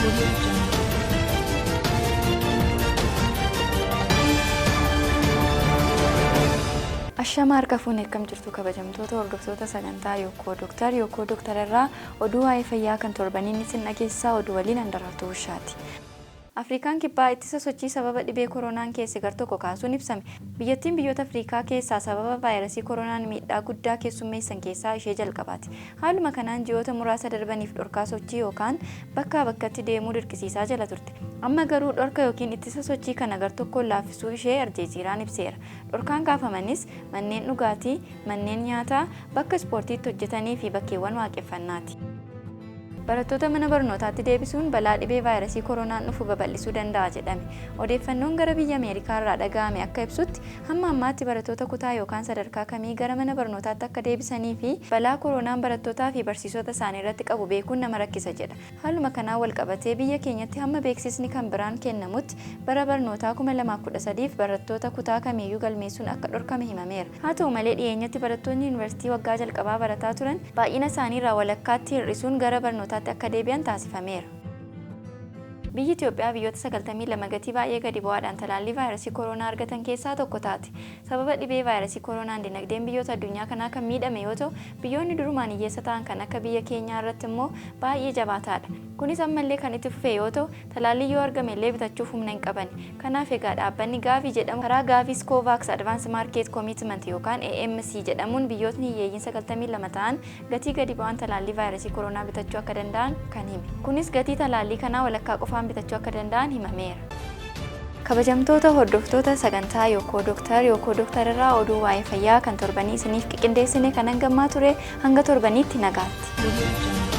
Audio Jungle. Ashama harka fuune, akkam jirtu kabajamtoota hordoftoota sagantaa Yookoo Dooktar? Yookoo Dooktar irraa oduu waa'ee fayyaa kan torbaniin isin dhageessisaa, oduu waliin Handaraartuu Bushaati. Afrikaan Kibbaa ittisa sochii sababa dhibee koronaan keesse gar tokko kaasuun ibsame. Biyyattiin biyyoota Afrikaa keessaa sababa vaayirasii koronaan miidhaa guddaa keessummeessan keessaa ishee jalqabaati. Haaluma kanaan ji'oota muraasa darbaniif dhorkaa sochii yookaan bakkaa bakkatti deemuu dirqisiisaa jala turte. Amma garuu dhorka yookiin ittisa sochii kana gar tokkoon laaffisuu ishee Aljeeziiraan ibseera. Dhorkaan kaafamanis manneen dhugaatii, manneen nyaataa, bakka ispoortiitti hojjetanii fi bakkeewwan waaqeffannaati. Barattoota mana barnootaatti deebisuun balaa dhibee vaayirasii koronaan dhufu babal'isuu danda'a jedhame. Odeeffannoon gara biyya Ameerikaa irraa dhaga'ame akka ibsutti, hamma ammaatti barattoota kutaa yookaan sadarkaa kamii gara mana barnootaatti akka deebisanii fi balaa koronaan barattootaa fi barsiisota isaanii irratti qabu beekuun nama rakkisa jedha. Haaluma kanaan wal qabatee biyya keenyatti hamma beeksisni kan biraan kennamutti bara barnootaa 2013f barattoota kutaa kamiiyyuu galmeessuun akka dhorkame himameera. Haa ta'u malee, dhiyeenyatti barattoonni yuunivarsiitii waggaa jalqabaa barataa turan baay'ina isaanii irraa walakkaatti hir'isuun gara barnootaatti akka deebi'an taasifameera. Biyyi Itoophiyaa biyyoota 92 gatii baay'ee gadi bu'aadhaan talaallii vaayirasii koronaa argatan keessaa tokko taate. Sababa dhibee vaayirasii koronaan dinagdeen biyyoota addunyaa kanaa kan miidhame yoo ta'u, biyyoonni durumaan hiyyeessa ta'an kan akka biyya keenyaa irratti immoo baay'ee jabaataadha. Kunis ammallee kan itti fufe yoo ta'u, talaallii yoo argame illee bitachuuf humna hin qaban. Kanaaf egaa dhaabbanni Gaavii jedhamu karaa Gavii's COVAX Advance Market Commitment yookaan AMC jedhamuun biyyootni hiyyeeyyiin 92 ta'an gatii gadi bu'aan talaallii vaayirasii koronaa bitachuu akka danda'an kan hime. Kunis gatii talaallii kanaa walakkaa qofaan bitachuu akka danda'an himameera. Kabajamtoota hordoftoota sagantaa Yookoo Dooktar, Yookoo Dooktar irraa oduu waa'ee fayyaa kan torbanii isiniif qiqindeessine kan hangammaa ture. Hanga torbaniitti nagaatti. Audio Jungle.